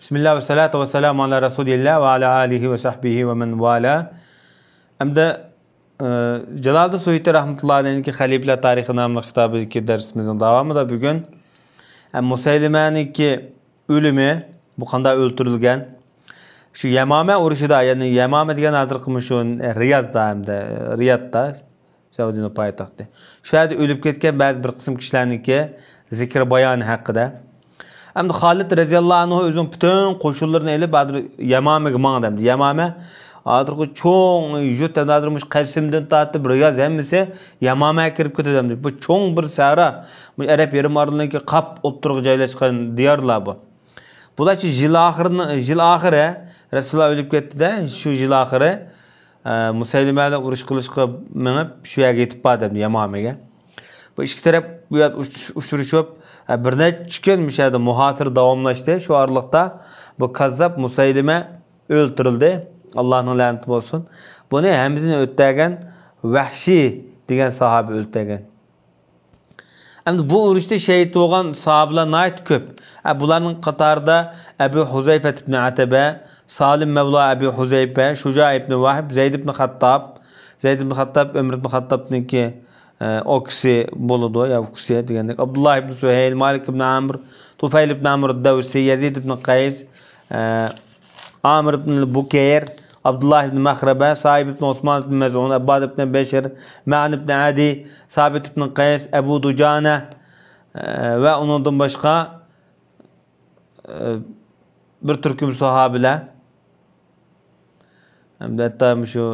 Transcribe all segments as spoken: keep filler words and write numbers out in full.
بىسمىللا ۋەسسالاتۇ ۋەسسالامۇ ئالا رەسۇلىللا ۋە ئالا ئالىھى ۋە سەھبىھى ۋە مەن ۋالا. ئەمدى، ئى، جالالىدىن سۇيۇتى رەھمەتۇللاھى ئەلەيھنىڭكى خەلىپىلەر تارىخى ناملىق كىتابىدىكى دەرسىمىزنىڭ داۋامىدا بۈگۈن، ئە، مۇسەيلىمەنىڭكى ئۆلۈمى، بۇ قانداق ئۆلتۈرۈلگەن؟ شۇ يەمامە ئۇرۇشىدا، يەنى يەمامە دېگەن ھازىرقى مۇشۇ رىيازدا ھەمدە رىيادتا، سەئۇدىنىڭ پايتەختى. شۇ يەردە ئۆلۈپ كەتكەن بەزى بىر قىسىم كىشىلەرنىڭكى زىكرى بايانى ھەققىدە. ئەمدى خالىد رەزىياللاھۇ ئەنھۇ ئۆزىنىڭ پۈتۈن قوشۇنلىرىنى ئېلىپ، ھازىر يەمامىگە ماڭدى ئەمدى. يەمامە ھازىرقى چوڭ يۇرت ئەمدى، ھازىر مۇشۇ قەسىمدىن تارتىپ رىياز ھەممىسى يەمامەگە كىرىپ كېتىدۇ ئەمدى. بۇ چوڭ بىر سەھرا. بۇ ئەرەب يېرىم ئارىلىنىڭكى قاپ ئوتتۇرىغا جايلاشقان دىيارلار بۇ. بۇلار شۇ يىل ئاخىرىنى، يىل ئاخىرى، رەسۇلۇللا ئۆلۈپ كەتتى-دە، شۇ يىل ئاخىرى، ئە، مۇسەيلىمە بىلەن ئۇرۇش قىلىشقا مېڭىپ، شۇ يەرگە يېتىپ باردى ئەمدى يەمامىگە. بۇ ئىككى تەرەپ بۇ يەردە ئۇچ-، ئۇچرىشىپ، ئە، بىر نەچچە كۈن مۇشۇ يەردە مۇھاسىرە داۋاملاشتى. شۇ ئارىلىقتا بۇ كاززاپ مۇسەيلىمە ئۆلتۈرۈلدى. ئاللانىڭ لەنىتى بولسۇن. بۇنى ھەمزىنى ئۆلتۈرگەن ۋەھشىي دېگەن ساھابە ئۆلتۈرگەن. ئەمدى بۇ ئۇرۇشتا شېھىت بولغان ساھابىلەر ناھايىتى كۆپ. ئە، بۇلارنىڭ قاتارىدا ئەبۇ ھۇزەيفەت ئىبن ئەتەبە، سالىم مەۋلا ئەبۇ ھۇزەيفە، شۇجا ئىبن ۋەھب، زەيد ئىبن خەتتاب. زەيد ئىبن خەتتاب ئۆمەر ئىبن خەتتابنىڭكى، ئە، ئۇكىسى بولىدۇ، يا ئۇكىسى دېگەندەك. ئابدۇللا ئىبن سۇھەيل، مالىك ئىبن ئامر، تۇفەيل ئىبن ئامر دەۋسى، يەزىد ئىبن قەيس، ئە، ئامىر ئىبن بۇكەير، ئابدۇللا ئىبن مەخرەبە، سائىب ئىبن ئوسمان ئىبن مەزئۇن، ئەبباد ئىبن بەشىر، مەئن ئىبن ئەدى، سابىت ئىبن قەيس، ئەبۇ دۇجانە، ئە، ۋە ئۇنىڭدىن باشقا، ئە، بىر تۈركۈم ساھابىلەر. ھەمدە ھەتتا مۇشۇ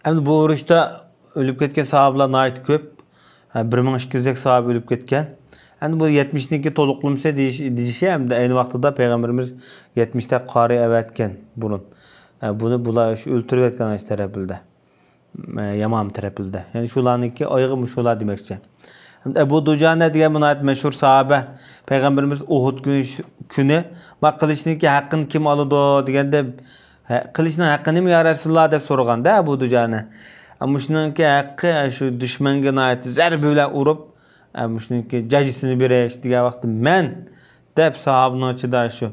ئەمدى بۇ ئۇرۇشتا ئۆلۈپ كەتكەن ساھابىلار ناھايىتى كۆپ. ھە، بىر مىڭ ئىككى يۈزدەك ساھابە ئۆلۈپ كەتكەن. ئەمدى بۇ يەتمىشنىڭكى تولۇقلىمىسى دېيىش-، دېيىشى، ئەمدى ئەينى ۋاقتىدا پەيغەمبىرىمىز يەتمىشتەك قارى ئەۋەتكەن بۇرۇن. ھە، بۇنى بۇلار شۇ ئۆلتۈرۈۋەتكەن ئاشۇ تەرەپلىدە. ھە، يامامە تەرەپلىدە. يەنى شۇلارنىڭكى ئايىغى مۇشۇلار دېمەكچى. ئەبۇ دۇجانە دېگەن بۇ ناھايىتى مەشھۇر ساھابە، پەيغەمبىرىمىز ئۇھۇد كۈنى، كۈنى، ما قىلىچنىڭكى ھەققىنى كىم ئالىدۇ دېگەندە، ھە، قىلىچنىڭ ھەققى نېمە يا رەسۇلاللا دەپ سورىغاندا ئەبۇ دۇجانە، مۇشۇنىڭكى ھەققى شۇ دۈشمەنگە ناھايىتى زەربە بىلەن ئۇرۇپ، مۇشۇنىڭكى جاجىسىنى بېرىش دېگەن ۋاقىتتا مەن دەپ ساھابىنىڭ ئىچىدە شۇ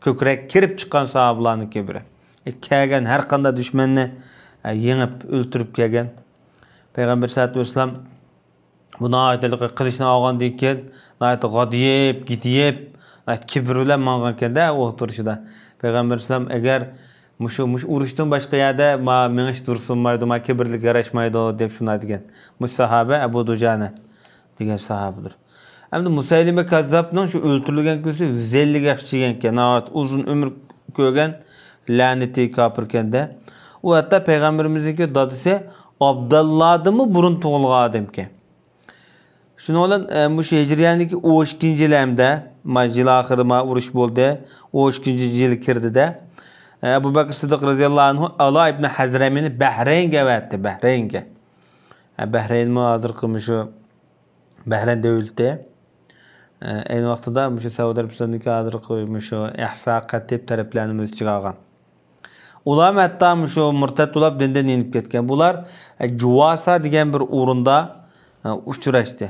كۆكرەك كىرىپ چىققان ساھابىلارنىڭكى بىرى. كەلگەن ھەر قانداق دۈشمەننى يېڭىپ ئۆلتۈرۈپ كەلگەن. پەيغەمبەر سەللەللاھۇ ئەلەيھى ۋەسەللەم بۇ ناھايىتى ھېلىقى قىلىچنى ئالغاندىن كېيىن ناھايىتى غادىيىپ، گىدىيىپ، ناھايىتى كىبىر بىلەن ماڭغانكەن-دە ئۇ تۇرۇشىدا. پەيغەمبەر ئەلەيھىسسالام ئەگەر مۇشۇ، مۇشۇ ئۇرۇشتىن باشقا يەردە ما مېڭىش دۇرۇسلىمايدۇ، ما كىبىرلىك ياراشمايدۇ دەپ شۇنداق دېگەن. مۇشۇ ساھابە ئەبۇ دۇجانە دېگەن ساھابىدۇر. ئەمدى مۇسەيلىمە كاززاپنىڭ شۇ ئۆلتۈرۈلگەن كۈنىسى ھۈزەيلىگە ئەخشى كەنكەن، ناھايىتى ئۇزۇن ئۆمۈر كۆرگەن، لەنىتى كاپىركەن-دە. ئۇ ھەتتا پەيغەمبىرىمىزنىڭكى دادىسى ئابداللادىنمۇ بۇرۇن تۇغۇلغان ئادەمكەن. شۇنىڭ بىلەن، ئە، مۇشۇ ھىجرىيەنىڭكى ئون ئىككىنچى يىلى ھەمدە، ما، يىل ئاخىرى، ما، ئۇرۇش بولدى. ئون ئىككىنچى يىلى كىردى-دە. ئە، ئەبۇ بەكرى سىددىق رەزىياللاھۇ ئەنھۇ ئالا ئىبنى ھەزرەمىنى بەھرەينگە ئەۋەتتى، بەھرەينگە. ئە، بەھرەين مۇ ھازىرقى مۇشۇ بەھرەين دۆلىتى. ئە، ئەينى ۋاقتىدا مۇشۇ سەئۇدى ئەرەبىستانىدىكى ھازىرقى مۇشۇ ئەھسا، قەتىب تەرەپلەرنى ئۆز ئىچىگە ئالغان. ئۇلارمۇ ھەتتا مۇشۇ مۇرتەت بولۇپ دىندىن يېنىپ كەتكەن. بۇلار، ئە، جۇۋاسا دېگەن بىر ئورۇندا، ئە، ئۇچراشتى.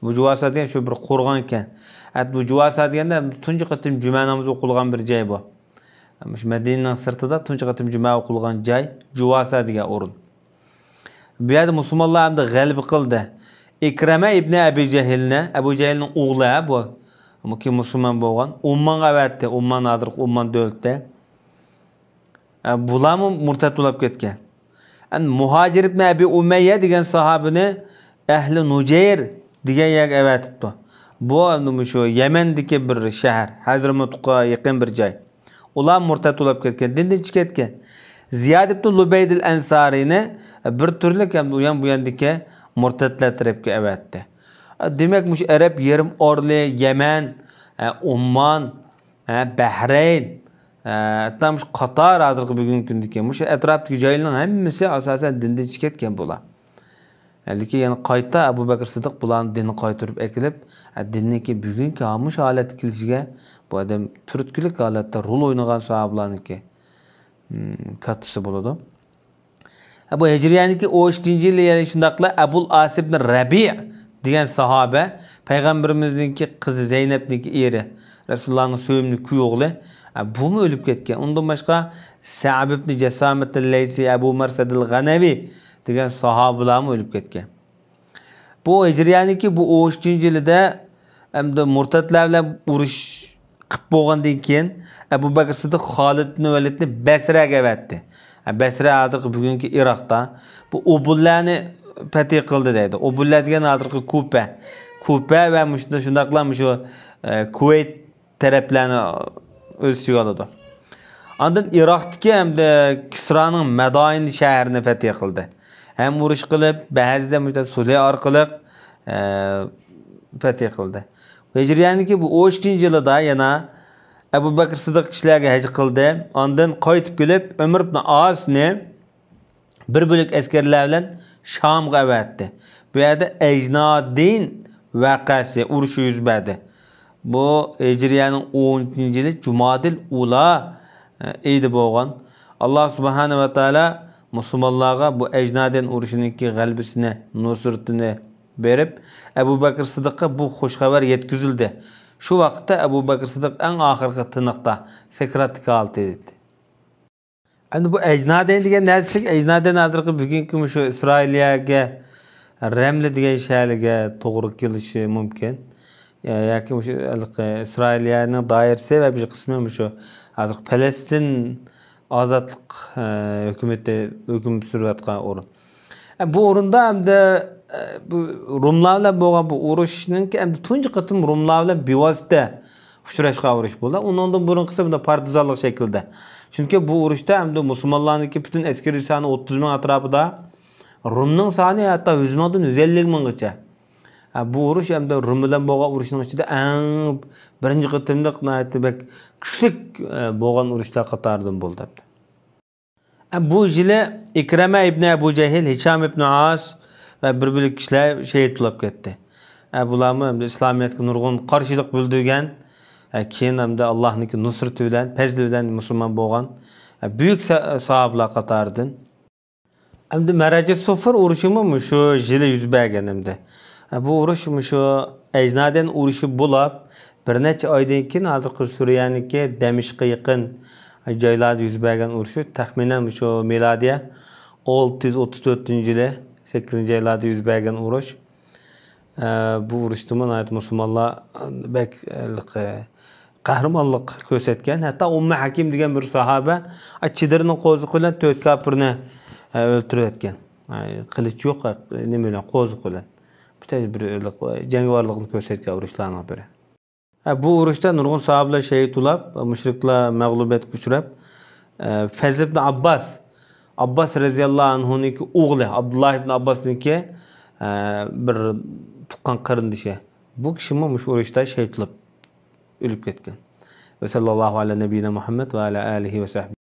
بۇ جۇۋاسا دېگەن شۇ بىر قورغان ئىكەن. ئەت بۇ جۇۋاسا دېگەندە تۇنجى قېتىم جۈمە نامىزى ئوقۇلغان بىر جاي بۇ. مۇشۇ مەدىنىنىڭ سىرتىدا تۇنجى قېتىم جۈمە ئوقۇلغان جاي جۇۋاسا دېگەن ئورۇن. بۇ يەردە مۇسۇلمانلار ئەمدى غەلىبە قىلدى. ئىكرەمە ئىبنى ئەبى جەھىلنى، ئەبۇ جەھىلنىڭ ئوغلى ھە بۇ. كېيىن مۇسۇلمان بولغان. ئوممانغا ئەۋەتتى. ئوممان ھازىرقى ئوممان دۆلىتى. ئە، بۇلارمۇ مۇرتەت بولۇپ كەتكەن. ئەمدى مۇھاجىر ئىبنى ئەبى ئۇمەييە دېگەن ساھابىنى ئەھلى نۇجەير دېگەن يەرگە ئەۋەتىپتۇ. بۇ ئەمدى مۇشۇ يەمەندىكى بىر شەھەر، ھەزرىمۇتقا يېقىن بىر جاي. ئۇلار مۇرتەت بولۇپ كەتكەن، دىندىن چىقىپ كەتكەن. زىياد ئىبنى لۇبەيدىل ئەنسارىنى بىر تۈرلۈك ئەمدى ئۇيان بۇياندىكى مۇرتەتلەر تەرەپكە ئەۋەتتى. دېمەك، مۇشۇ ئەرەب يېرىم ئارىلى، يەمەن، ئوممان، ھە، بەھرەين، ھە، ھەتتا مۇشۇ قاتار ھازىرقى بۈگۈنكى كۈندىكى مۇشۇ ئەتراپتىكى جايلارنىڭ ھەممىسى ئاساسەن دىندىن چىقىپ كەتكەن بۇلار. لېكىن يەنە قايتا ئەبۇ بەكرى سىددىق بۇلارنى دىنغا قايتۇرۇپ ئەكېلىپ، ھە، دىننىڭكى بۈگۈنكى ھامۇش ھالەتكە كېلىشىگە بۇ ئادەم تۈرتكىلىك ھالەتتە رول ئوينىغان ساھابىلارنىڭكى، ھىم، كاتتىسى بولىدۇ. بۇ ھىجرىيەنىڭكى ئون ئىككىنچى يىلى، يەنى شۇنداقلا ئەبۇل ئاس ئىبن رەبىئ دېگەن ساھابە، پەيغەمبىرىمىزنىڭكى قىزى زەينەپنىڭكى ئېرى، رەسۇلۇللانىڭ سۆيۈملۈك كۈيئوغلى، ئە، بۇمۇ ئۆلۈپ كەتكەن. ئۇندىن باشقا سەئب ئىبنى جەسامەت لەيسى، ئەبۇ مەرسەدىل غەنەۋى دېگەن ساھابىلارمۇ ئۆلۈپ كەتكەن. بۇ ھىجرىيەنىڭكى بۇ ئون ئۈچىنچى يىلىدا ئەمدى مۇرتەتلەر بىلەن ئۇرۇش قىپ بولغاندىن كېيىن، ئەبۇ بەكرى سىددىق خالىد ئىبن ۋەلىدنى بەسرەگە ئەۋەتتى. بەسرە ھازىرقى بۈگۈنكى ئىراقتا. بۇ ئۇبۇللەنى پەتھى قىلدى دەيدۇ. ئۇبۇللە دېگەن ھازىرقى كۇپە. كۇپە ۋە مۇشۇ، شۇنداقلا مۇشۇ، ئە، كۇۋەيت تەرەپلەرنى ئۆز ئىچىگە ئالىدۇ. ئاندىن ئىراقتىكى ھەمدە كىسرانىڭ مەدائىن شەھىرىنى پەتھى قىلدى. ھەم ئۇرۇش قىلىپ، بەزىدە مۇشۇنداق سۈلھى ئارقىلىق، ئە، پەتھى قىلدى. ھىجرىيەنىڭكى بۇ ئون ئىككىنچى يىلىدا يەنە ئەبۇ بەكرى سىددىق كىشىلەرگە ھەج قىلدى. ئاندىن قايتىپ كېلىپ، ئۆمەر ئىبن ئاسنى بىر بۆلەك ئەسكەرلەر بىلەن شامغا ئەۋەتتى. بۇ يەردە ئەجنادىن ۋەقەسى، ئۇرۇشى يۈز بەردى. بۇ ھىجرىيەنىڭ ئون ئۈچىنچى يىلى جۇمادىل ئۇلا، ئە، ئېيىدا بولغان. ئاللا سۇبھانە ۋە تائالا مۇسۇلمانلارغا بۇ ئەجنادىن ئۇرۇشىنىڭكى غەلىبىسىنى، نۇسرىتىنى بېرىپ، ئەبۇ بەكرى سىددىققا بۇ خۇش خەۋەر يەتكۈزۈلدى. شۇ ۋاقىتتا ئەبۇ بەكرى سىددىق ئەڭ ئاخىرقى تىنىقتا، سەكراتتىكى ھالىتى ئىدى. ئەمدى بۇ ئەجنادەن دېگەن نەرسە، ئەجنادەن ھازىرقى بۈگۈنكى مۇشۇ ئىسرائىلىيەگە، رەملە دېگەن شەھەرگە توغرا كېلىشى مۇمكىن. يا-، ياكى مۇشۇ ھېلىقى ئىسرائىلىيەنىڭ دائىرىسى ۋە بىر قىسمى مۇشۇ ھازىرقى پەلەستىن ئازادلىق، ئە، ھۆكۈمىتى ھۆكۈم سۈرۈۋاتقان ئورۇن. ئە، بۇ ئورۇندا ئەمدى، ئە، بۇ روملار بىلەن بولغان بۇ ئۇرۇشنىڭكى ئەمدى تۇنجى قېتىم روملار بىلەن بىۋاسىتە ئۇچراشقان ئۇرۇش بولدى. ئۇنىڭدىن بۇرۇنقىسى بۇنداق پارتىزانلىق شەكلىدە. چۈنكى بۇ ئۇرۇشتا ئەمدى مۇسۇلمانلارنىڭكى پۈتۈن ئەسكىرىي سانى ئوتتۇز مىڭ ئەتراپىدا، رومنىڭ سانى ھەتتا يۈز مىڭدىن يۈز ئەللىك مىڭغىچە. ئە، بۇ ئۇرۇش ئەمدى روم بىلەن بولغان ئۇرۇشنىڭ ئىچىدە ئەڭ بىرىنچى قېتىملىق ناھايىتى بەك كۈچلۈك، ئە، بولغان ئۇرۇشلار قاتارىدىن بولدى. بۇ يىلى ئىكرەمە ئىبنى ئەبۇ جەھىل، ھىشام ئىبنى ئاس ۋە بىر بۆلەك كىشىلەر شېھىت بولۇپ كەتتى. ئە، بۇلارمۇ ئەمدى ئىسلامىيەتكە نۇرغۇن قارشىلىق بىلدۈرگەن، ئە، كېيىن ئەمدى ئاللاھنىڭكى نۇسرىتى بىلەن، پەزلى بىلەن مۇسۇلمان بولغان، ئە، بۈيۈك سا-، ساھابىلار قاتارىدىن. ئەمدى مەرەجە سۇفۇر ئۇرۇشىمۇ مۇشۇ يىلى يۈز بەرگەن ئەمدى. ئە، بۇ ئۇرۇش مۇشۇ ئەجنادەن ئۇرۇشى بولاپ، بىر نەچچە ئايدىن كېيىن ھازىرقى سۈرىيەنىڭكى دەمىشققە يېقىن جايلاردا يۈز بەرگەن ئۇرۇشى، تەخمىنەن مۇشۇ مىلادىيە ئالتە يۈز ئوتتۇز تۆتىنچى يىلى، سەككىزىنچى ئايلاردا يۈز بەرگەن ئۇرۇش. ئە، بۇ ئۇرۇشتىمۇ ناھايىتى مۇسۇلمانلار بەك، ئە، قەھرىمانلىق كۆرسەتكەن. ھەتتا ئۇممۇ ھەكىم دېگەن بىر ساھابە، ئە، چېدىرىنىڭ قوزۇقى بىلەن تۆت كاپىرنى، ئە، ئۆلتۈرۈۋەتكەن. ئە، قىلىچ يوق، ئە، نېمە بىلەن، قوزۇق بىلەن. پۈتۈن بىر، ئە، جەڭگىۋارلىقنى كۆرسەتكەن ئۇرۇشلارنىڭ بىرى. ھە، بۇ ئۇرۇشتا نۇرغۇن ساھابىلەر شېھىت بولاپ، مۇشرىكلار مەغلۇبىيەتكە ئۇچراپ، ئە، فەزل ئىبن ئابباس، ئابباس رەزىياللاھۇ ئەنھۇنىڭكى ئوغلى، ئابدۇللاھ ئىبن ئابباسنىڭكى، ئە، بىر تۇغقان قېرىندىشى. بۇ كىشىمۇ مۇشۇ ئۇرۇشتا شېھىت بولۇپ ئۆلۈپ كەتكەن. ۋە سەللەللاھۇ ئەلا نەبىييىنا مۇھەممەد ۋە ئەلا ئالىھى ۋە سەھبىھى.